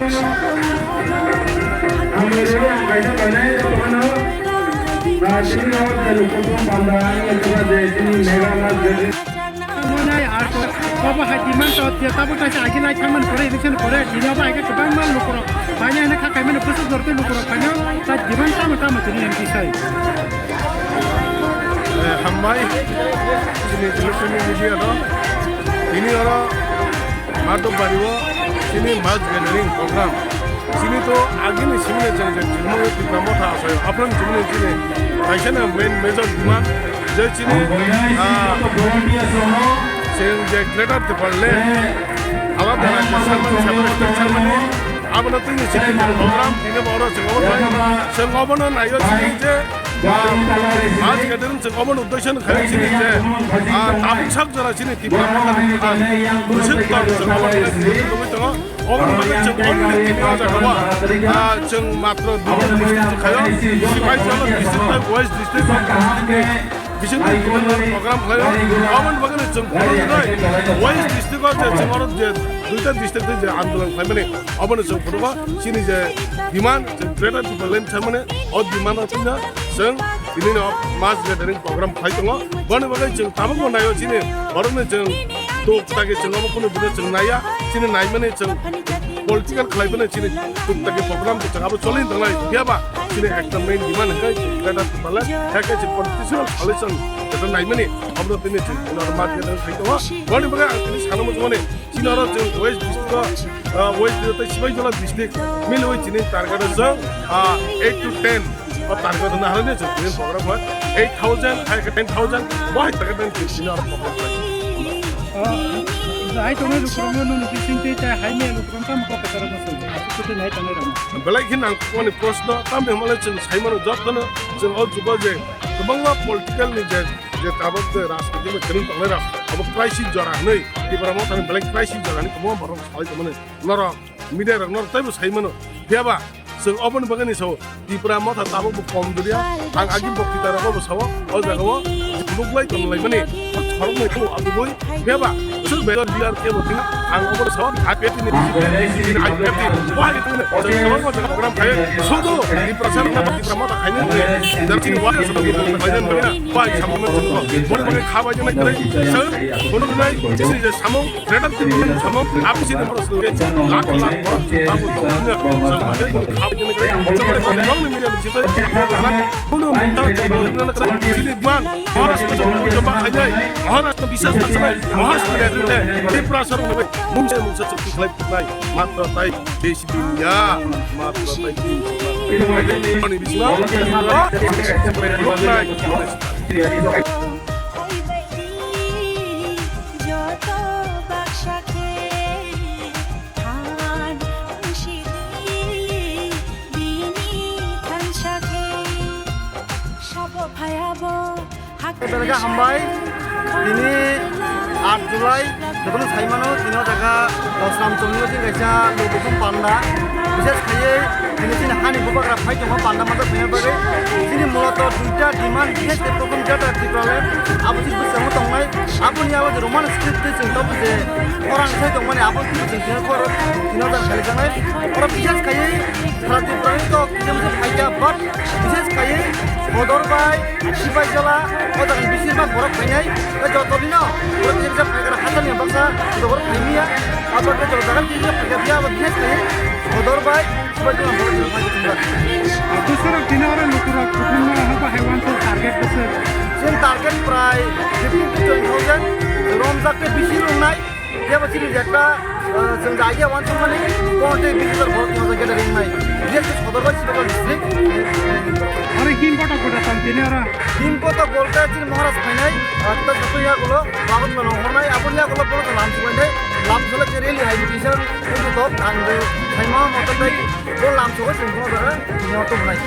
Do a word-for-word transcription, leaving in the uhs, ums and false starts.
Nonai arko, kobo hai demand to je tabuk kaisa agi lai thangmani pore, election pore, dini obo hai khe kwbangma lukurok phaina hwnwi kha khaimani bwswk jortwi lukurok phaina, ta demand tamo tamo tini M P sai. Eh, hambai, chini electronic media no, tini oro Mardop bari o chini mass gathering program. Chini to agini simi chang chang chini mo Tipra Motha asai. Apran chini chini kaisa na main major demand je chini, ah, chini je Greater Tipraland alada rajya saman saman saman abono tini chini program tini boro chini obo nai chini obo no nayo chini je mass gathering chini obo no uddesho no khai chini je, ah, tabuk sak jora chini Tipra Motha ni, ah, bwswk tong chini obo no tini tongwi tongo. Oboni bagwi chwng only tini o jaga o, ah, chwng matro duita district se khaio, Sipaijala district bai West district bai West district bising twi tini program khlaio. Oboni bagwi chwng phunuknai West district o je chwng oro je duita district je andolon khlaimani, obono chwng phunugo chini je demand, chwng Greater Tipraland thangmani, o demand o tini chwng tini no mass gathering program khlai tongo. Boni bagwi chwng tabukbo naio chini borokni chwng tuk tagi chwng obo kunu bini chwng naiya, chini naimani chwng political khlai phano chini tuk tagi program bo chwng abo choli tongnai. Phiya ba chini ekta main demand hwnkhe Greater Tipraland, hakhe chini constitutional solution jeta naimani abono tini chwng ino mass gathering khai tongo. Boni bagwi ang tini sana muchungmani chini oro chwng West district o, ah, West district tei Sipaijala district milwi chini target o chwng, ah, eight to ten. O target wngna harani chwng tini program khlai eight thousand, hai khe ten thousand, bo hai target wngna chwng tini oro program khlai. Ah, hai tongnai lukurokno nini bising twi tei hai maya lukurok tamo kok kwcharo no chwng aswk khe tei nai tongnai rokno. Belai khe nangkukmani proshno, tamni hwnmale chwng sai mano jotono chwng o jugo je kwbangma political ni je, je tabuk je rajniti bai kwrwng tongnai rok, abo crisis jora hwnwi Tipra Mothani belai crisis jora hwnwi kwbangma borok salai tongmani norok. Media rok norok teibo sai mano. Phiya ba chwng oboni bagwi ni sao Tipra Motha tabuk bo kom duriya. Ang agi boktita rogo bo sao o jaga o nuklai tong lai mani. Chorok nai kho abugoi. Phiya ba chwng bejor leader khe bo thina ang obo sao I P F T ni I P F T. Wah itu ne. Chwng kwbangma jaga program khai. Sudu Tipra sar na Tipra Motha khai ne. Dan chini wah sa ko khai ne. Wah sama ma chwng ko. Boni boni kha bai nai kre. Chwng bono nai chini je samung Greater Tipraland samung, abisini borok swnamwi lakh lakh borok abo tongmani samung, abisini khe samung, samung, media ni bisingtwi kuno mungsa chini man, Maharashtra chini jomba khainai, Maharashtra bisas khainai, Maharashtra ni Tripura sarong bai mungsa mungsa chukti khlai nai, matra tai besi dinya, matra tai bini bisingo, joto baksa khe phan wngsidi bini thansa khe sabo phayabo hakhe. Belga hambai, tini aat July, jotono sai mano, tini o jaga Sram Chomni o tini kaisa lokuthum panda, bishes khaiwi tini chini hani bubagra phai tongo panda manjak phaiya bagwi. Chini mulato duita demand, bishes khe prothom Greater Tipraland, abo chini bwskango tongnai. Aboni yago je Roman script twi chwng tabuk je khorang sai tongmani abo twi chwng tino khoro tino jang khalijaknai. Oro bishes khaiwi sara Tripura ni kok kisa misa phaikha, but bishes khaiwi Sodor bai Sipaijala o jaga ni bising bak borok phainai. Tei joto dino borok kisa misa phaikha, hachal ni baksa joto borok phaimia. Abo khe joto jaga ni kisa misa phaikha, phiya abo bishes khaiwi Sodor bai Bwswk tini oro lukurok kuthumno hwnba hai uansuk target bwswk? Chini target prai fifteen to twenty thousand romjak tei bisi wngnai. Phiya bo chini je ekta, ah, chwng je idea uansukmani, pondro tei bis hajar borok tini oro gathering wngnai. Biya khe Sodor bai Sibakal district. Oro him kotor kotor tong tini oro? Him kotor bolte chini Maharaj phainai, ah, ta satung yagulo, bagwi mano hornai, aboni yagulo bono lamsuk bai nai, lamsuk le rally hai ni kisa, Bujo tok ang de saima motor bai bo lam sogo sing bo dara motor bai.